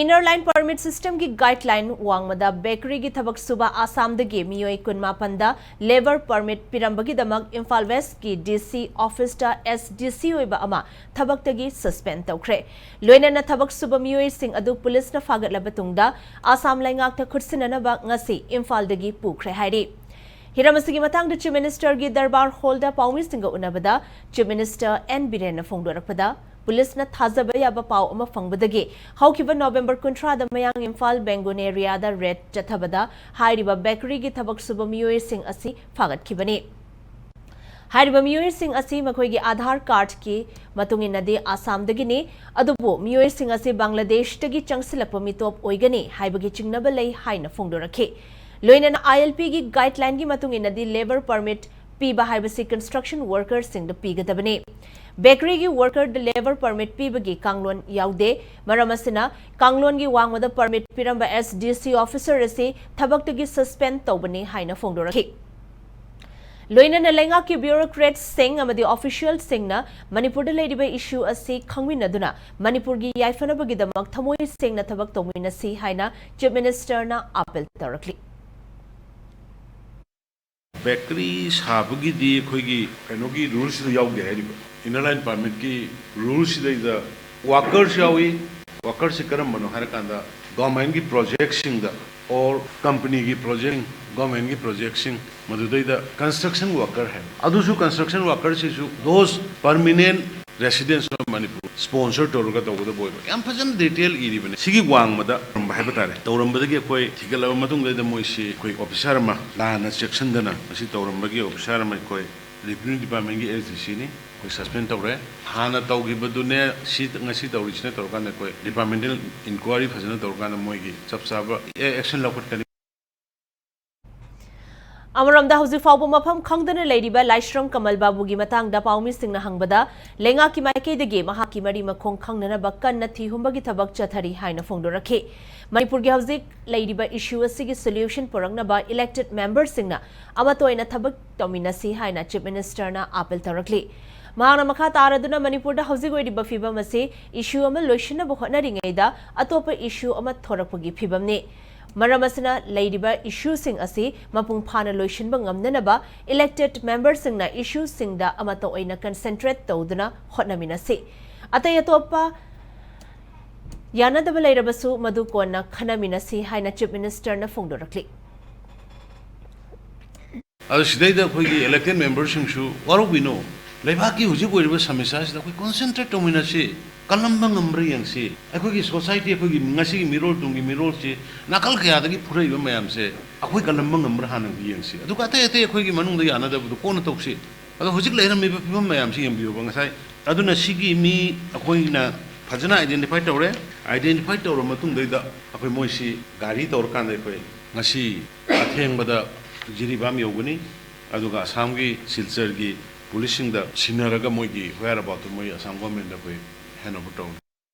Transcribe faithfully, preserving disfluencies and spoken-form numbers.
Inner Line Permit System ꯒꯤ guideline ꯋꯥꯡꯃꯗ bakery ꯒꯤ ꯊꯕꯛ ꯁꯨꯕ ꯑꯁꯥꯝꯗꯒꯤ ꯃꯤꯑꯣꯏ ꯀꯨꯟꯃꯥꯄꯟꯗ labour permit ꯄꯤꯔꯝꯕꯒꯤꯗꯃꯛ ꯏꯝꯐꯥꯜ West ꯀꯤ D C office ꯇ S D C ꯑꯣꯏꯕ ꯑꯃ ꯊꯕꯛꯇꯒꯤ suspend ꯇꯧꯈ꯭ꯔꯦ꯫ ꯂꯣꯏꯅꯅ ꯊꯕꯛ ꯁꯨꯕ ꯃꯤꯑꯣꯏꯁꯤꯡ ꯑꯗꯨ ꯄꯨꯂꯤꯁꯅ ꯐꯥꯒꯠꯂꯕ ꯇꯨꯡꯗ ꯑꯁꯥꯝ ꯂꯩꯉꯥꯛꯇ ꯈꯨꯠꯁꯤꯟꯅꯅꯕ ꯉꯁꯤ ꯏꯝꯐꯥꯜꯗꯒꯤ ꯄꯨꯈ꯭ꯔꯦ ꯍꯥꯏꯔꯤ꯫ ꯍꯤꯔꯝ ꯑꯁꯤꯒꯤ ꯃꯇꯥꯡꯗ Chief Minister ꯒꯤ ꯗꯔꯕꯥꯔ ꯍꯣꯜꯗ ꯄꯥꯎꯃꯤꯁꯤꯡꯒ ꯎꯅꯕꯗ Chief Minister N ꯕꯤꯔꯦꯟꯅ ꯐꯣꯡꯗꯣꯔꯛꯄꯗ, ꯄꯨꯂꯤꯁꯅ ꯊꯥꯖꯕ ꯌꯥꯕ ꯄꯥꯎ ꯑꯃ ꯐꯪꯕꯗꯒꯤ ꯍꯧꯈꯤꯕ ꯅꯣꯕꯦꯝꯕꯔ ꯀꯨꯟꯊ꯭ꯔꯥꯗ ꯃꯌꯥꯡ ꯏꯝꯐꯥꯜ ꯕꯦꯡꯒꯨꯟ area ꯗ raid ꯆꯠꯊꯕꯗ ꯍꯥꯏꯔꯤꯕ bakery ꯒꯤ ꯊꯕꯛ ꯁꯨꯕ ꯃꯤꯑꯣꯏꯁꯤꯡ ꯑꯁꯤ ꯐꯥꯒꯠꯈꯤꯕꯅꯤ꯫ ꯍꯥꯏꯔꯤꯕ ꯃꯤꯑꯣꯏꯁꯤꯡ ꯑꯁꯤ ꯃꯈꯣꯏꯒꯤ Aadhaar card ꯀꯤ ꯃꯇꯨꯡ ꯏꯟꯅꯗꯤ ꯑꯁꯥꯝꯗꯒꯤꯅꯤ, ꯑꯗꯨꯕꯨ ꯃꯤꯑꯣꯏꯁꯤꯡ ꯑꯁꯤ ꯕꯪꯒ꯭ꯂꯥꯗꯦꯁꯇꯒꯤ ꯆꯪꯁꯤꯜꯂꯛꯄ ꯃꯤꯇꯣꯞ ꯑꯣꯏꯒꯅꯤ ꯍꯥꯏꯕꯒꯤ ꯆꯤꯡꯅꯕ ꯂꯩ ꯍꯥꯏꯅ ꯐꯣꯡꯗꯣꯔꯛꯈꯤ꯫ ꯂꯣꯏꯅꯅ I L P ꯒꯤ guideline ꯒꯤ ꯃꯇꯨꯡ ꯏꯟꯅꯗꯤ labour permit ꯄꯤꯕ ꯍꯥꯏꯕꯁꯤ construction worker ꯁꯤꯡꯗ ꯄꯤꯒꯗꯕꯅꯤ꯫ Bakery ꯒꯤ worker ꯗ labour permit ꯄꯤꯕꯒꯤ ꯀꯥꯡꯂꯣꯟ ꯌꯥꯎꯗꯦ꯫ ꯃꯔꯝ ꯑꯁꯤꯅ, ꯀꯥꯡꯂꯣꯟꯒꯤ ꯋꯥꯡꯃꯗ permit ꯄꯤꯔꯝꯕ S D C officer ꯑꯁꯤ ꯊꯕꯛꯇꯒꯤ suspend ꯇꯧꯕꯅꯤ ꯍꯥꯏꯅ ꯐꯣꯡꯗꯣꯔꯛꯈꯤ꯫ ꯂꯣꯏꯅꯅ ꯂꯩꯉꯥꯛꯀꯤ bureaucrat ꯁꯤꯡ ꯑꯃꯗꯤ official ꯁꯤꯡꯅ ꯃꯅꯤꯄꯨꯔꯗ ꯂꯩꯔꯤꯕ issue ꯑꯁꯤ ꯈꯪꯃꯤꯟꯅꯗꯨꯅ ꯃꯅꯤꯄꯨꯔꯒꯤ ꯌꯥꯏꯐꯅꯕꯒꯤꯗꯃꯛ ꯊꯃꯣꯏ ꯁꯦꯡꯅ ꯊꯕꯛ ꯇꯧꯃꯤꯟꯅꯁꯤ ꯍꯥꯏꯅ Chief Minister ꯅ appeal ꯇꯧꯔꯛꯂꯤ꯫ Bakery ꯁꯥꯕꯒꯤꯗꯤ ꯑꯩꯈꯣꯏꯒꯤ ꯀꯩꯅꯣꯒꯤ rules ꯁꯤꯗ ꯌꯥꯎꯗꯦ ꯍꯥꯏꯔꯤꯕ꯫ Inner Line Permit ꯀꯤ rules ꯁꯤꯗꯩꯗ workers ꯌꯥꯎꯏ꯫ Workers ꯁꯤ ꯀꯔꯝꯕꯅꯣ ꯍꯥꯏꯔꯀꯥꯟꯗ, government ꯀꯤ project ꯁꯤꯡꯗ or company ꯒꯤ project, government ꯀꯤ project ꯁꯤꯡ, ꯃꯗꯨꯗꯩꯗ construction worker ꯍꯥꯏꯕ, ꯑꯗꯨꯁꯨ construction worker ꯁꯤꯁꯨ those permanent residents of Manipur sponsor ꯇꯧꯔꯒ ꯇꯧꯒꯗꯕ ꯑꯣꯏꯕ꯫ ꯌꯥꯝ ꯐꯖꯅ detail ꯏꯔꯤꯕꯅꯦ꯫ ꯁꯤꯒꯤ ꯋꯥꯡꯃꯗ ꯇꯧꯔꯝꯕ ꯍꯥꯏꯕ ꯇꯥꯔꯦ, ꯇꯧꯔꯝꯕꯗꯒꯤ ꯑꯩꯈꯣꯏ ꯊꯤꯒꯠꯂꯕ ꯃꯇꯨꯡꯗꯩꯗ ꯃꯣꯏꯁꯤ ꯑꯩꯈꯣꯏ officer ꯑꯃ ꯂꯥꯟꯅ ꯆꯦꯛꯁꯤꯟꯗꯅ ꯃꯁꯤ ꯇꯧꯔꯝꯕꯒꯤ officer ꯑꯃ ꯑꯩꯈꯣꯏ revenue department ꯀꯤ S D C ꯅꯤ, ꯑꯩꯈꯣꯏ suspend ꯇꯧꯔꯦ꯫ ꯍꯥꯟꯅ ꯇꯧꯈꯤꯕꯗꯨꯅꯦ ꯁꯤ ꯉꯁꯤ ꯇꯧꯔꯤꯁꯤꯅ ꯇꯧꯔꯀꯥꯟꯗ ꯑꯩꯈꯣꯏ departmental inquiry ꯐꯖꯅ ꯇꯧꯔꯀꯥꯟꯗ ꯃꯣꯏꯒꯤ ꯆꯞ ꯆꯥꯕ action ꯂꯧꯈꯠꯀꯅꯤ꯫ ꯑꯃꯔꯣꯝꯗ, ꯍꯧꯖꯤꯛ ꯐꯥꯎꯕ ꯃꯐꯝ ꯈꯪꯗꯅ ꯂꯩꯔꯤꯕ ꯂꯥꯏꯁ꯭ꯔꯝ ꯀꯃꯜ ꯕꯥꯕꯨꯒꯤ ꯃꯇꯥꯡꯗ ꯄꯥꯎꯃꯤꯁꯤꯡꯅ ꯍꯪꯕꯗ, ꯂꯩꯉꯥꯛꯀꯤ ꯃꯥꯏꯀꯩꯗꯒꯤ ꯃꯍꯥꯛꯀꯤ ꯃꯔꯤ ꯃꯈꯣꯡ ꯈꯪꯅꯅꯕ ꯀꯟꯅ ꯊꯤꯍꯨꯝꯕꯒꯤ ꯊꯕꯛ ꯆꯠꯊꯔꯤ ꯍꯥꯏꯅ ꯐꯣꯡꯗꯣꯔꯛꯈꯤ꯫ ꯃꯅꯤꯄꯨꯔꯒꯤ ꯍꯧꯖꯤꯛ ꯂꯩꯔꯤꯕ issue ꯑꯁꯤꯒꯤ solution ꯄꯨꯔꯛꯅꯕ elected member ꯁꯤꯡꯅ ꯑꯃꯠꯇ ꯑꯣꯏꯅ ꯊꯕꯛ ꯇꯧꯃꯤꯟꯅꯁꯤ ꯍꯥꯏꯅ Chief Minister ꯅ appeal ꯇꯧꯔꯛꯂꯤ꯫ ꯃꯍꯥꯛꯅ ꯃꯈꯥ ꯇꯥꯔꯗꯨꯅ ꯃꯅꯤꯄꯨꯔꯗ ꯍꯧꯖꯤꯛ ꯑꯣꯏꯔꯤꯕ ꯐꯤꯕꯝ ꯑꯁꯤ issue ꯑꯃ ꯂꯣꯏꯁꯤꯟꯅꯕ ꯍꯣꯠꯅꯔꯤꯉꯩꯗ ꯑꯇꯣꯞꯄ issue ꯑꯃ ꯊꯣꯔꯛꯄꯒꯤ ꯐꯤꯕꯝꯅꯤ꯫ ꯃꯔꯝ ꯑꯁꯤꯅ ꯂꯩꯔꯤꯕ issueꯁꯤꯡ ꯑꯁꯤ ꯃꯄꯨꯡ ꯐꯥꯅ ꯂꯣꯏꯁꯤꯟꯕ ꯉꯝꯅꯅꯕ elected memberꯁꯤꯡꯅ issueꯁꯤꯡꯗ ꯑꯃꯠꯇ ꯑꯣꯏꯅ concentrate ꯇꯧꯗꯨꯅ ꯍꯣꯠꯅꯃꯤꯟꯅꯁꯤ꯫ ꯑꯇꯩ ꯑꯇꯣꯞꯄ ꯌꯥꯅꯗꯕ ꯂꯩꯔꯕꯁꯨ ꯃꯗꯨ ꯀꯣꯟꯅ ꯈꯟꯅꯃꯤꯟꯅꯁꯤ ꯍꯥꯏꯅ Chief Ministerꯅ ꯐꯣꯡꯗꯣꯔꯛꯂꯤ꯫ ꯑꯗꯨ ꯁꯤꯗꯩꯗ ꯑꯩꯈꯣꯏꯒꯤ elected memberꯁꯤꯡꯁꯨ ꯋꯥꯔꯧꯕꯤꯅꯨ꯫ ꯂꯩꯕꯥꯛꯀꯤ ꯍꯧꯖꯤꯛ ꯑꯣꯏꯔꯤꯕ ꯁꯃꯁ꯭ꯌꯥꯁꯤꯗ ꯑꯩꯈꯣꯏ concentrate ꯇꯧꯃꯤꯟꯅꯁꯤ, ꯀꯜꯂꯝꯕ ꯉꯝꯕ꯭ꯔꯥ ꯌꯦꯡꯁꯤ꯫ ꯑꯩꯈꯣꯏꯒꯤ society, ꯑꯩꯈꯣꯏꯒꯤ ꯉꯁꯤꯒꯤ ꯃꯤꯔꯣꯜ, ꯇꯨꯡꯒꯤ ꯃꯤꯔꯣꯜꯁꯤ ꯅꯥꯀꯜ ꯀꯌꯥꯗꯒꯤ ꯐꯨꯔꯛꯏꯕ ꯃꯌꯥꯝꯁꯦ ꯑꯩꯈꯣꯏ ꯀꯜꯂꯝꯕ ꯉꯝꯕ꯭ꯔꯥ ꯍꯥꯟꯅ ꯌꯦꯡꯁꯤ, ꯑꯗꯨꯒ ꯑꯇꯩ ꯑꯇꯩ ꯑꯩꯈꯣꯏꯒꯤ ꯃꯅꯨꯡꯗ ꯌꯥꯅꯗꯕꯗꯣ ꯀꯣꯟꯅ ꯇꯧꯁꯤ꯫ ꯑꯗꯣ ꯍꯧꯖꯤꯛ ꯂꯩꯔꯝꯃꯤꯕ ꯐꯤꯕꯝ ꯃꯌꯥꯝꯁꯤ ꯌꯦꯡꯕꯤꯌꯨꯕ꯫ ꯉꯁꯥꯏ ꯑꯗꯨꯅ ꯁꯤꯒꯤ ꯃꯤ ꯑꯩꯈꯣꯏꯅ ꯐꯖꯅ identify ꯇꯧꯔꯦ꯫ Identify ꯇꯧꯔ ꯃꯇꯨꯡꯗꯩꯗ ꯑꯩꯈꯣꯏ ꯃꯣꯏꯁꯤ ꯒꯥꯔꯤ ꯇꯧꯔꯀꯥꯟꯗ ꯑꯩꯈꯣꯏ ꯉꯁꯤ ꯑꯊꯦꯡꯕꯗ ꯖꯤꯔꯤꯕꯥꯝ ꯌꯧꯒꯅꯤ꯫ ꯑꯗꯨꯒ ꯑꯁꯥꯝꯒꯤ ꯁꯤꯜꯆꯔꯒꯤ ꯄꯨꯂꯤꯁꯁꯤꯡꯗ ꯁꯤꯟꯅꯔꯒ ꯃꯣꯏꯒꯤ whereaboutꯇꯨ ꯃꯣꯏ ꯑꯁꯥꯝ governmentꯗ ꯑꯩꯈꯣꯏ hand over ꯇꯧꯅꯤ꯫